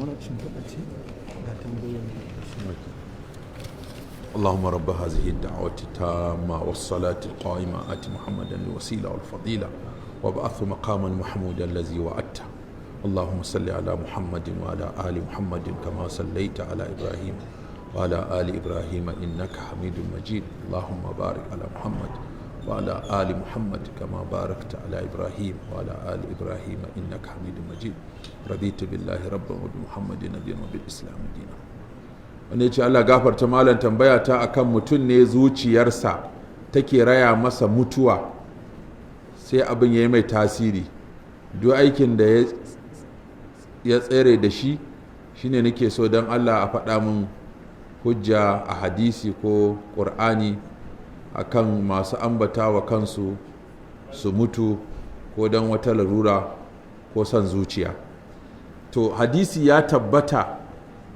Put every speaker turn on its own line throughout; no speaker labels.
Wani shimfiɗa ce ga tambayoyin.
اللهم رب هذه الدعوة التامة والصلاة القائمة، آت محمدا الوسيلة والفضيلة وابعثه مقاما محمودا الذي وعدته. اللهم صل على محمد وعلى آل محمد كما صليت على إبراهيم وعلى آل إبراهيم إنك حميد مجيد. اللهم بارك على محمد وعلى آل محمد كما باركت على إبراهيم وعلى آل إبراهيم إنك حميد مجيد. رضيت بالله ربا وبمحمد نبيا وبالإسلام دينا. Wanda ya ce, "Allah gafarta malam, tambaya ta akan mutum ne zuciyarsa take raya masa mutuwa, sai abin ya yi mai tasiri, duk aikin da ya tsere da shi. Shine nake so don Allah a faɗa min hujja a hadisi ko ƙur'ani akan masu ambata wa kansu su mutu ko don wata larura ko son zuciya." To, hadisi ya tabbata,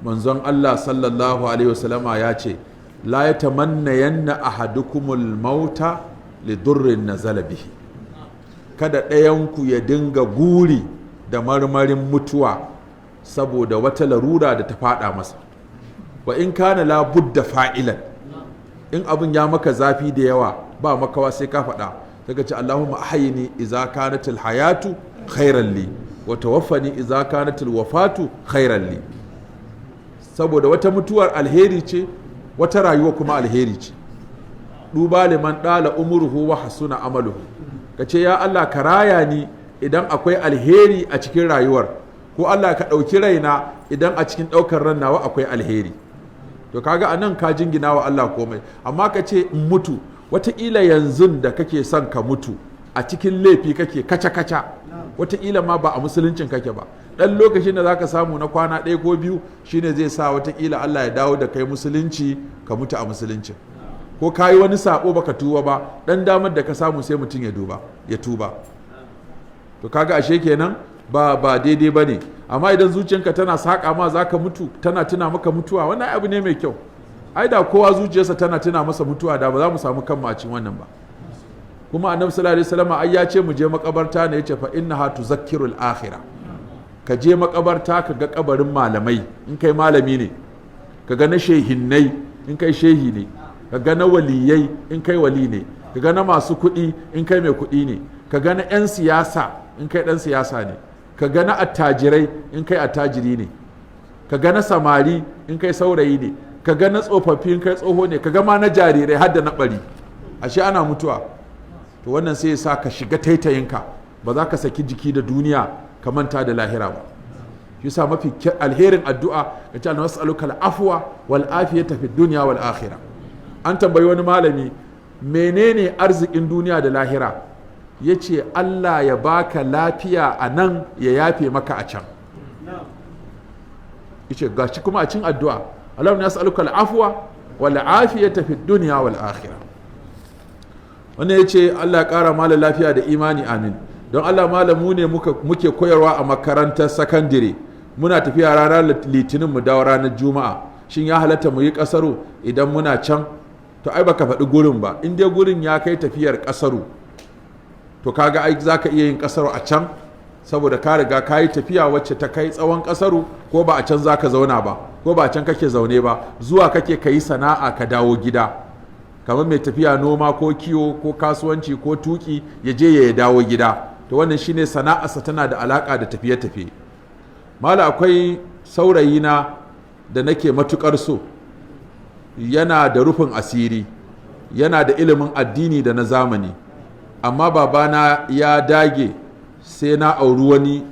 manzon Allah sallallahu alaihi wasallama ya ce, "لا يتمنين أحدكم الموت لضر نزل به." Kada ɗayanku ya dinga guri da marmarin mutuwa saboda wata larura da ta faɗa masa. وإن كان لا بد فاعلا, in abin ya maka zafi da yawa, ba makawa sai ka faɗa, daga ce, "اللهم أحيني إذا كانت الحياة خيرا لي وتوفني إذا كانت الوفاة خيرا لي." Saboda wata mutuwar alheri ce, wata rayuwa kuma alheri ce. طوبى لمن طال عمره وحسن عمله. Ka ce, "Ya Allah, ka raya ni idan akwai alheri a cikin rayuwar," ko, "Allah, ka ɗauki raina idan a cikin ɗaukar ran nawa akwai alheri." To, kaga anan ka jingina wa Allah komai. Amma ka ce in mutu, wataƙila yanzu da kake son ka mutu a cikin laifi kake kaca-kaca, wataƙila ma ba a musuluncin kake ba. Ɗan lokacin da zaka samu na kwana ɗaya ko biyu shine zai sa wataƙila Allah ya dawo da kai musulunci, ka mutu a musuluncin. Ko ka yi wani sabo baka tuba ba, ɗan damar da ka samu sai mutum ya duba ya tuba. To, kaga ashe kenan ba daidai ba ne. Amma idan zuciyanka tana saƙa ma za ka mutu, tana tuna maka mutuwa, wannan abu ne mai kyau. Ai da kowa zuciyarsa tana tuna masa mutuwa, da ba za mu samu kan a cikin wannan ba. Kuma Annabi sallallahu alaihi wasallam ai ya ce mu je makabarta ne, yace فإنها تذكر الآخرة. Ka je makabarta ka ga kabarin malamai in kai malami ne, ka ga na shehinnai in kai shehi ne, ka ga na waliyai in kai wali ne, ka ga na masu kuɗi in kai mai kuɗi ne, ka ga na 'yan siyasa in kai ɗan siyasa ne, ka ga na attajirai in kai attajiri ne, ka ga na samari in kai saurayi ne, ka ga na tsofaffi in kai tsoho ne, ka ga ma na jarirai har da na ɓari. Ashe ana mutuwa. To, wannan sai ya sa ka shiga taitayinka, ba za ka saki jiki da duniya ka manta da lahira ba. Shi yasa mafi alherin addu'a ka ce, "نسألك العفو والعافية في الدنيا والآخرة." An tambayi wani malami, menene arzikin duniya da lahira? Ya ce, "Allah ya baka lafiya a nan, ya yafe maka a can." Yace gashi kuma a cin addu'a, "اللهم نسألك العفو والعافية في الدنيا والآخرة." Wannan ya ce, "Allah ya ƙara malam lafiya da imani, amin. Don Allah malam, mu ne muke koyarwa a makarantar sakandire. Muna tafiya ranar Litinin, mu dawo ranar Juma'a. Shin ya halatta mu yi kasaru idan muna can?" To, ai baka faɗi gurin ba. In dai gurin ya kai tafiyar kasaru, to kaga ai za ka iya yin kasaru a can, saboda ka riga ka yi tafiya wacce ta kai tsawon kasaru. Ko ba a can za ka zauna ba, ko ba a can kake zaune ba, zuwa kake ka yi sana'a ka dawo gida, kamar mai tafiya noma ko kiwo ko kasuwanci ko tuki, ya je ya dawo gida. To, wannan shine sana'arsa tana da alaka da tafiye-tafiye. Mala, akwai saurayina da nake matukar so. Yana da rufin asiri, yana da ilimin addini da na zamani, amma babana ya dage sai na auri wani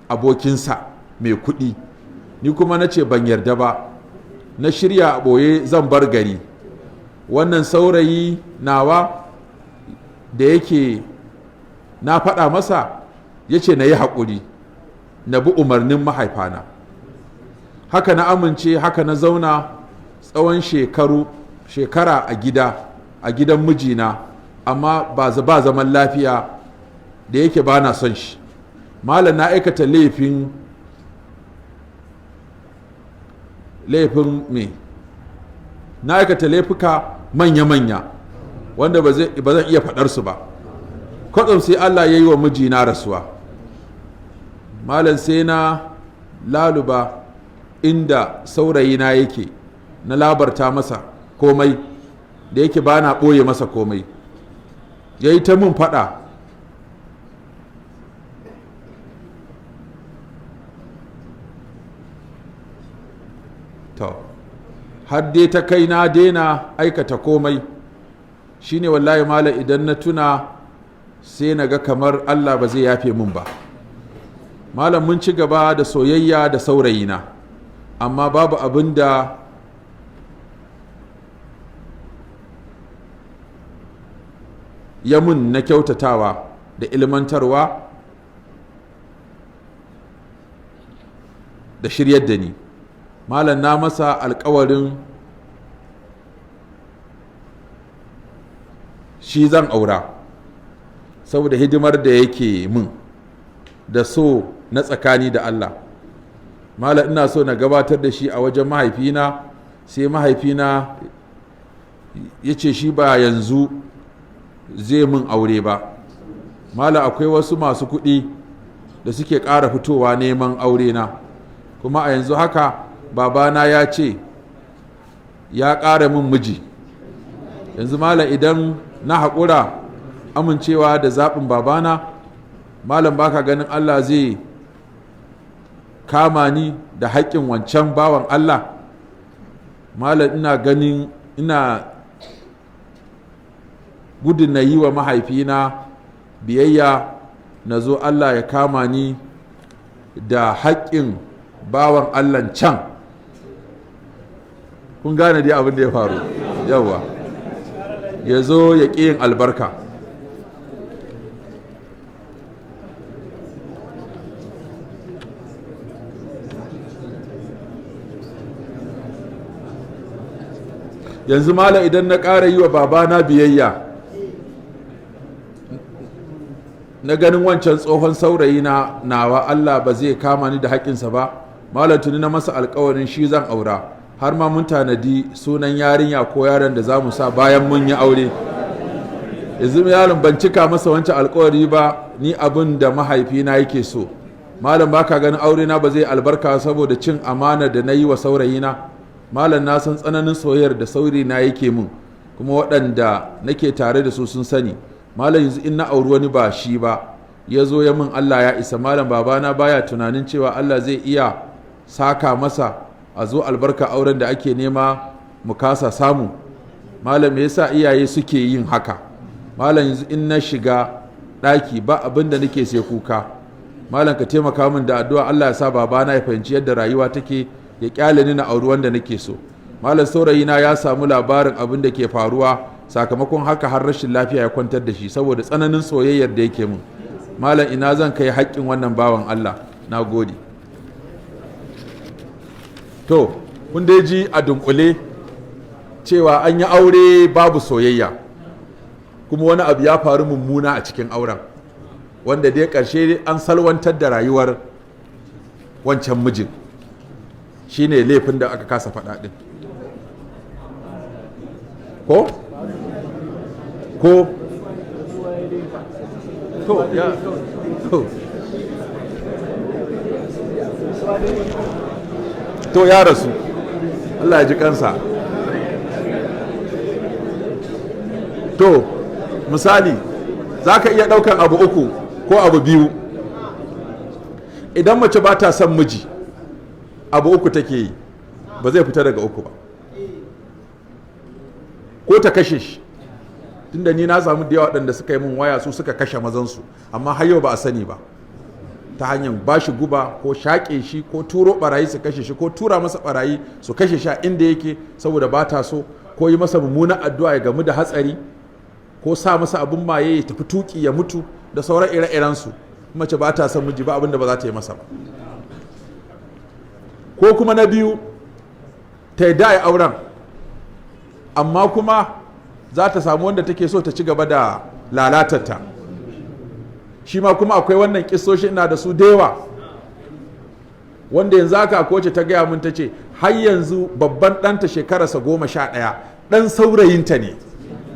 abokinsa mai kuɗi. Ni kuma na ce ban yarda ba. Na shirya a ɓoye zan bar gari. Wannan saurayi nawa da yake na faɗa masa, ya ce na yi haƙuri, na bi umarnin mahaifana. Haka na amince, haka na zauna tsawon shekaru shekara a gida, a gidan mijina, amma ba zaman lafiya, da yake ba na son shi. Malam, na aikata laifin me? Na aikata laifuka manya-manya wanda ba zan iya faɗar su ba. Kwatsam sai Allah ya yi wa mijina rasuwa. Malam, sai na laluba Inda saurayina yake, na labarta masa komai, da yake ba na ɓoye masa komai. Ya yi ta mun faɗa, to har dai ta kai na daina aikata komai. Shine wallahi malam, idan na tuna sai na ga kamar Allah ba zai yafe mun ba. Malam, mun ci gaba da soyayya da saurayina, amma babu abin da ya mun na kyautatawa da ilmantarwa da shiryar da ni. Malam, na masa alkawarin shi zan aura saboda hidimar da yake mun da so na tsakani da Allah. Malam, ina so na gabatar da shi a wajen mahaifina, sai mahaifina ya ce shi ba yanzu zai mun aure ba. Malam, akwai wasu masu kuɗi da suke ƙara fitowa neman aure na, kuma a yanzu haka babana ya ce ya ƙara min miji. Yanzu malam, idan na haƙura amincewa da zaɓin babana, malam, baka ganin Allah zai kama ni da haƙƙin wancan bawan Allah? Malam, ina ganin ina gudun na yi wa mahaifina biyayya, na zo Allah ya kama ni da haƙƙin bawan Allah can. Kun gane dai abin da ya faru. Yawa ya zo ya ƙi yin albarka. Yanzu mala, idan na ƙara yi wa babana biyayya na ganin wancan tsohon saurayi na nawa, Allah ba zai kama ni da haƙƙinsa ba? Malam, tuni na masa alƙawarin shi zan aura, har ma mun tanadi sunan yarinya ko yaron da za mu sa bayan mun yi aure. Yanzu yaron ban cika masa wancan alƙawari ba, ni abin da mahaifina yake so. Malam, baka ganin aure na ba zai albarka saboda cin amana da na yi wa saurayina? Malam, na san tsananin soyayyar da sauri na yake mun, kuma waɗanda nake tare da su sun sani. Malam, yanzu in na auri wani ba shi ba, ya zo ya min Allah ya isa, malam, babana baya tunanin cewa Allah zai iya saka masa, a zo albarka auren da ake nema mu kasa samu? Malam, me yasa iyaye suke yin haka? Malam, yanzu in na shiga ɗaki ba abin da nake sai kuka. Malam, ka taimaka min da addu'a, Allah ya sa babana ya fahimci yadda rayuwa take, ya kyale ni na auri wanda nake so. Malam, saurayina ya samu labarin abin da ke faruwa, sakamakon haka har rashin lafiya ya kwantar da shi saboda tsananin soyayyar da yake min. Malam, ina zan kai haƙƙin wannan bawan Allah? Na gode. To, kun dai ji a dunkule cewa an yi aure babu soyayya, kuma wani abu ya faru mummuna a cikin auren, wanda dai ƙarshe an salwantar da rayuwar wancan mijin. Shine laifin da aka kasa faɗa ɗin, ko ko to ya to ya rasu, Allah ya ji kansa. To misali, za ka iya ɗaukan abu uku ko abu biyu. Idan mace ba ta son miji, abu uku take yi, ba zai fita daga uku ba. Ko ta kashe shi, tunda ni na samu da yawa waɗanda suka yi min waya, su suka kashe mazansu, amma har yau ba a sani ba, ta hanyar ba shi guba ko shaƙe shi ko turo barayi su kashe shi ko tura masa barayi su kashe shi a inda yake saboda ba ta so, ko yi masa mummunan addu'a ya gamu da hatsari, ko sa masa abun maye ya tafi tuki ya mutu, da sauran ire-iren su. Mace ba ta son miji, ba abin da ba za ta yi masa ba. Ko kuma na biyu, ta yi da auren, amma kuma za ta samu wanda take so ta ci gaba da lalatarta. Shi ma kuma akwai wannan kisoshi, ina da su da yawa, wanda yanzu haka akwai wacce ta gaya mun, ta ce har yanzu babban ɗanta shekararsa 11, ɗan saurayinta ne,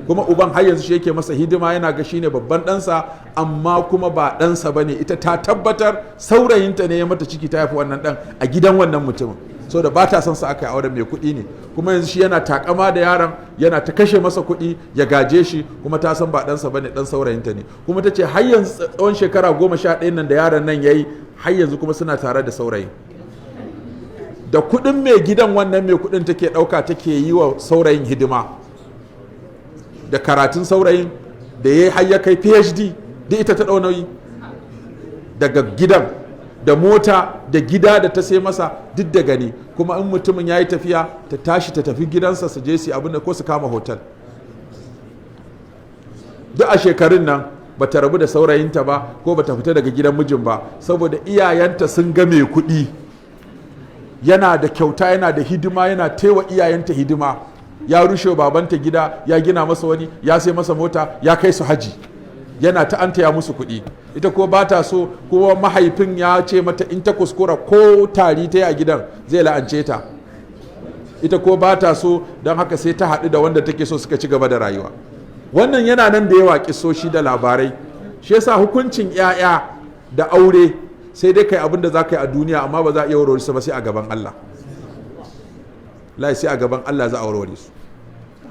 kuma uban har yanzu shi yake masa hidima, yana ga shine babban ɗansa, amma kuma ba ɗansa ba ne. Ita ta tabbatar saurayinta ne ya mata ciki, ta haifi wannan ɗan a gidan wannan mutumin. So da ba ta son sa aka yi auren, mai kuɗi ne. Kuma yanzu shi yana takama da yaron, yana ta kashe masa kuɗi ya gaje shi, kuma ta san ba ɗansa bane, ɗan saurayinta ne. Kuma ta ce har yanzu tsawon shekara 11 nan da yaron nan ya yi, har yanzu kuma suna tare da saurayin. Da kuɗin mai gidan, wannan mai kuɗin, take ɗauka take yi wa saurayin hidima, da karatun saurayin da ya har ya kai PhD, duk ita ta ɗau nauyi daga gidan, da mota da gida da ta sai masa, duk da gani. Kuma in mutumin ya yi tafiya, ta tashi ta tafi gidansa su je su abin da ko su kama hotel. Duk a shekarun nan ba ta rabu da saurayinta ba, ko ba ta fita daga gidan mijin ba, saboda iyayenta sun ga mai kuɗi yana da kyauta, yana da hidima, yana taiwa iyayenta hidima, ya rushe babanta gida ya gina masa wani, ya sai masa mota, ya kai su haji, yana ta antaya musu kuɗi. Ita ko ba ta so. Kuma mahaifin ya ce mata in ta kuskura ko tari ta yi a gidan, zai la'ance ta. Ita ko ba ta so, don haka sai ta haɗu da wanda take so, suka ci gaba da rayuwa. Wannan yana nan da yawa, kisoshi da labarai. Shi yasa hukuncin 'ya'ya da aure, sai dai kai abin da za ka yi a duniya, amma ba za a iya warware su ba sai a gaban Allah. Lai sai a gaban Allah za a warware su.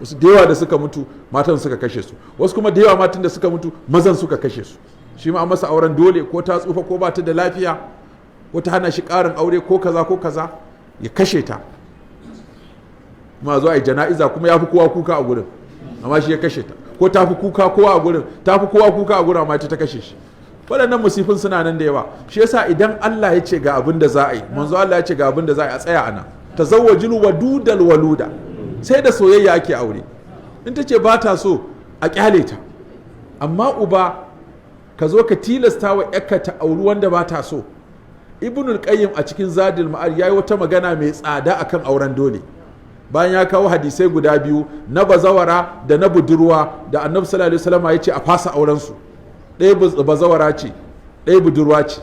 Wasu da yawa da suka mutu, matan suka kashe su. Wasu kuma da yawa matan da suka mutu, mazan suka kashe su. Shi ma masa auren dole, ko ta tsufa, ko ba ta da lafiya, ko ta hana shi ƙarin aure, ko kaza ko kaza, ya kashe ta. Ma zo a yi jana'iza kuma ya fi kowa kuka a gurin, amma shi ya kashe ta. Ko ta fi kuka kowa a gurin, ta fi kowa kuka a gurin, amma ita ta kashe shi. Waɗannan musifin suna nan da yawa. Shi yasa idan Allah ya ce ga abin da za a yi, manzo Allah ya ce ga abin da za a yi, a tsaya ana tazawwajul wadudal waluda. Sai da soyayya ake aure. In ta ce ba ta so, a kyale ta. Amma uba, ka zo ka tilasta wa yakka ta auri wanda ba ta so. Ibnul Qayyim a cikin Zadul Ma'ad yayi wata magana mai tsada akan auren dole. Bayan ya kawo hadisai guda biyu na bazawara da na budurwa da Annabi sallallahu alaihi wasallam ya ce a fasa auren su, ɗaya bazawara ce, ɗaya budurwa ce.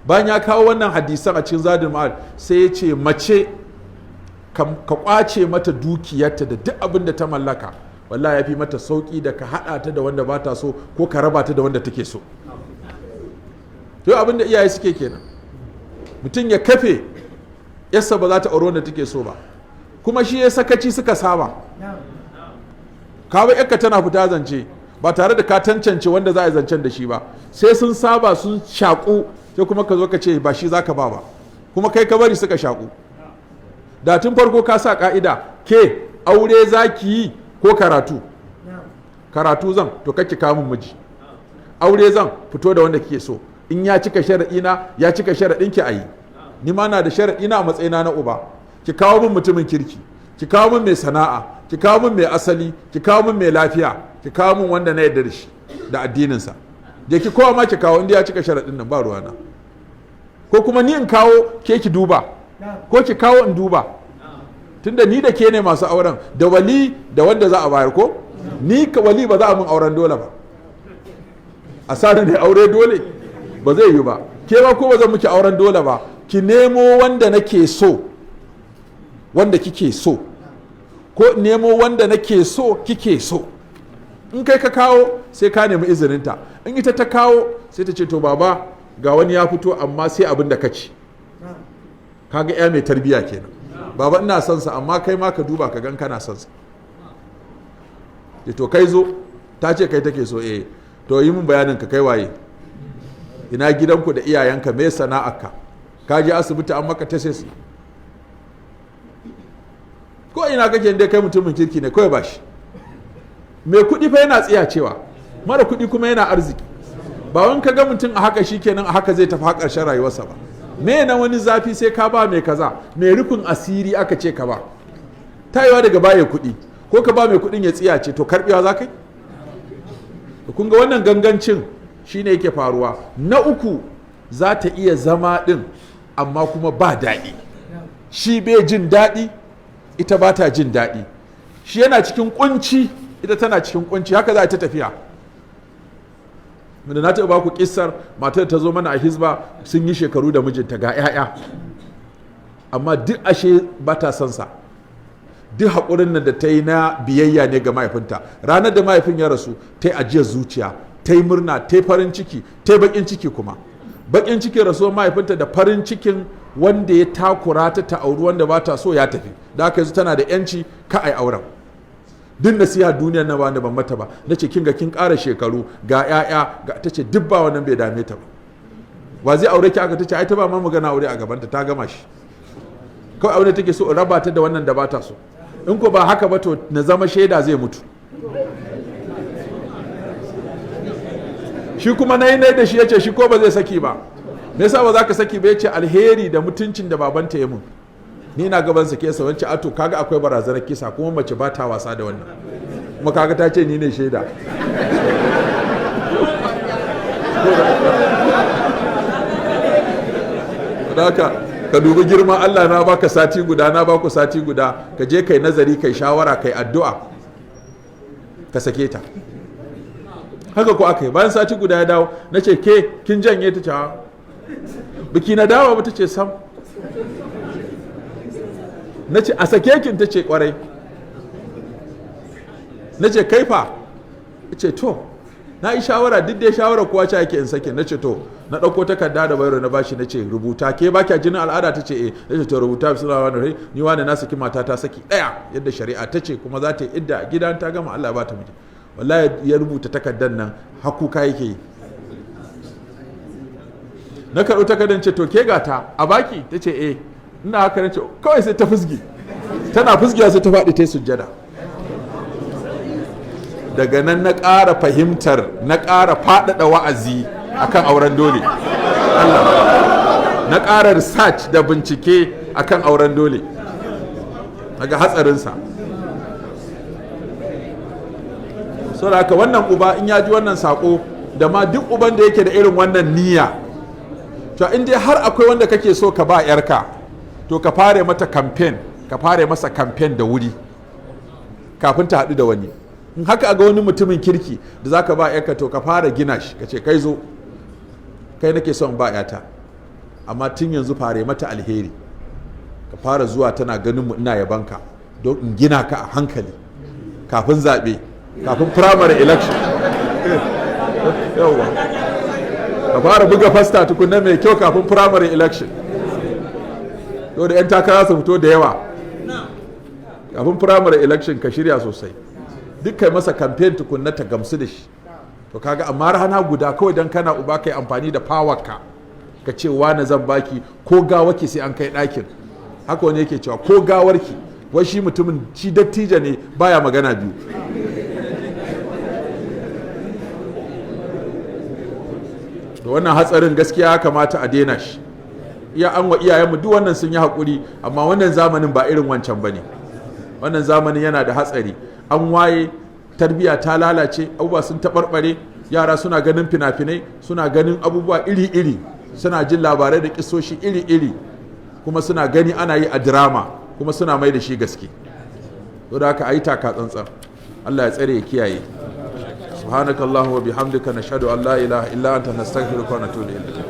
Bayan ya kawo wannan hadisan a cikin Zadul Ma'ad, sai ya ce mace ka kwace mata dukiyarta da duk abin da ta mallaka, wallahi ya fi mata sauki da ka haɗa ta da wanda ba ta so ko ka raba ta da wanda take so. To, abin da iyaye suke kenan. Mutum ya kafe yassa ba za ta auri wanda take so ba, kuma shi ya sakaci suka saba. Kawo yakka tana fita zance ba tare da ka tantance wanda za a yi zancen da shi ba, sai sun saba, sun shaƙu, sai kuma ka zo ka ce ba shi za ka ba ba, kuma kai ka bari suka shaƙu. Da tun farko ka sa ka'ida: ke aure za ki yi ko karatu? Karatu zan. To, kake kamun miji. Aure zan, fito da wanda kike so. In ya cika sharaɗina, ya cika sharaɗin ki, a yi. Ni ma na da sharaɗina a matsayina na uba. Ki kawo min mutumin kirki, ki kawo min mai sana'a, ki kawo min mai asali, ki kawo min mai lafiya, ki kawo min wanda na yarda da shi da addininsa. Je ki kowa ma ki kawo, inda ya cika sharaɗin nan, ba ruwana. Ko kuma ni in kawo, ke ki duba, ko ki kawo in duba, tunda ni da ke ne masu auren, da wali da wanda za a bayar. Ko ni ka wali, ba za a min auren dole ba. A sa ne aure dole ba zai yi ba. Ke ma ko ba zan miki auren dole ba. Ki nemo wanda nake so, wanda kike so, ko nemo wanda nake so, kike so. In kai ka kawo, sai ka nemi izininta. In ita ta kawo, sai ta ce, "To baba, ga wani ya fito, amma sai abin da ka ci." Kaga ya mai tarbiya kenan. "Baba, ina son sa, amma kai ma ka duba ka gan kana son sa." "To, kai zo, ta ce kai take so." "Eh." "To, yi min bayanin ka, kai waye? Ina gidanku da iyayenka? Me sana'arka? Ka je asibiti an maka test? Ko ina kake? Dai kai mutumin kirki ne, kawai ba shi." Mai kuɗi fa yana tsiya cewa, mara kuɗi kuma yana arziki. Ba wani ka ga mutum a haka shikenan, a haka zai tafi har ƙarshen rayuwarsa ba. Me na wani zafi sai ka ba mai kaza, mai rufin asiri aka ce ka ba? Tayewa daga baya kuɗi, ko ka ba mai kuɗin ya tsiyace, to karɓewa za ka yi. Kun ga wannan gangancin shine yake faruwa. Na uku, za ta iya zama ɗin, amma kuma ba daɗi. Shi bai jin daɗi, ita ba ta jin daɗi. Shi yana cikin kunci, ita tana cikin kunci. Haka za a ta tafiya. Da na taɓa baku kissar matar ta zo mana a Hizba, sun yi shekaru da mijinta, ga 'ya'ya, amma duk ashe ba ta son sa. Duk haƙurin nan da ta yi na biyayya ne ga mahaifinta. Ranar da mahaifin ya rasu, ta yi ajiyar zuciya, ta yi murna, ta yi farin ciki, ta yi baƙin ciki. Kuma baƙin cikin rasuwar mahaifinta da farin cikin Wanda ya takura ta ta auri wanda ba ta so ya tafi. Da haka yanzu tana da yanci ka ai auren. Duk nasiha duniyar na ba da ban mata ba. Na ce, kin ga kin ƙara shekaru, ga 'ya'ya ga, ta ce duk ba wannan bai dame ta ba. Wa zai aure ki aka? Ta ce ai ta ba ma magana aure a gabanta, ta gama shi. Kawai aure take so, in raba ta da wannan da ba ta so. In ko ba haka ba, to na zama shaida zai mutu. Shi kuma na yi da shi, ya ce shi ko ba zai saki ba. Me yasa ba za ka saki ba? Ya ce alheri da mutuncin da babanta ya mun, ni na gaban sake sa. Wancan ato kaga akwai barazanar kisa, kuma mace ba ta wasa da wannan. Kuma kaga ta ce ni ne shaida. Haka ka dubi girman Allah, na baka sati guda, na baku sati guda, ka je kai nazari, kai shawara, kai addu'a, ka sake ta. Haka ko aka yi. Bayan sati guda ya dawo, na ce, ke kin janye? Ta ce biki na dawo ba. Ta ce sam. Na ce, a sake kin? Ta ce kwarai. Na ce, kaifa? Ce to na yi shawara, duk da shawara kuwa ce ake in sake. Na ce to, na ɗauko takarda da bayro na bashi, na ce rubuta. Ke ba kya jinin al'ada? Ta ce eh. Na ce to rubuta, bismillah wa rahim, ni wani na saki mata ta saki ɗaya yadda shari'a ta ce, kuma za ta yi idda a gidan, ta gama Allah ba ta miji. Wallahi ya rubuta takardar nan hakuka yake yi. Na karɓi takardar, ce to ke gata a baki. Ta ce eh. Ina haka, na ce kawai sai ta fusgi, tana fusgiya sai ta faɗi ta yi sujjada. Daga nan na ƙara fahimtar, na ƙara faɗaɗa wa'azi akan auren dole. Allah, na ƙara research da bincike akan auren dole, daga hatsarinsa. Saboda haka wannan uba in ya ji wannan sako, da ma duk uban da yake da irin wannan niyya, to in dai har akwai wanda kake so ka ba yarka, to ka fare mata campaign, ka fare masa campaign da wuri kafin ta haɗu da wani. In haka ga wani mutumin kirki da zaka ba yarka, to ka fara gina shi, ka ce kai zo, kai nake son ba yata, amma tun yanzu fare mata alheri, ka fara zuwa tana ganin mu ina yabanka, don in gina ka a hankali kafin zaɓe, kafin primary election. Yawwa, ka fara buga fasta tukunna mai kyau kafin primary election, to da 'yan takara su fito da yawa kafin primary election, ka shirya sosai, duk kai masa campaign tukunna ta gamsu da shi. To kaga, amma rana guda kawai dan kana uba kai amfani da power ka, ka ce wani zan baki, ko gawaki sai an kai ɗakin. Haka wani yake cewa ko gawarki, wai shi mutumin shi dattijo ne, baya magana biyu. To wannan hatsarin gaskiya ya kamata a daina shi. Iya an wa iyayenmu duk wannan sun yi haƙuri, amma wannan zamanin ba irin wancan ba ne. Wannan zamanin yana da hatsari. An waye, tarbiya ta lalace, abubuwa sun taɓarɓare, yara suna ganin fina-finai, suna ganin abubuwa iri-iri, suna jin labarai da kisoshi iri-iri, kuma suna gani ana yi a drama, kuma suna mai da shi gaske. To da haka a yi taka tsantsan. Allah ya tsare ya kiyaye. Subhanakallahumma wa bihamdika, nashhadu an la ilaha illa anta, nastaghfiruka wa natubu ilayk.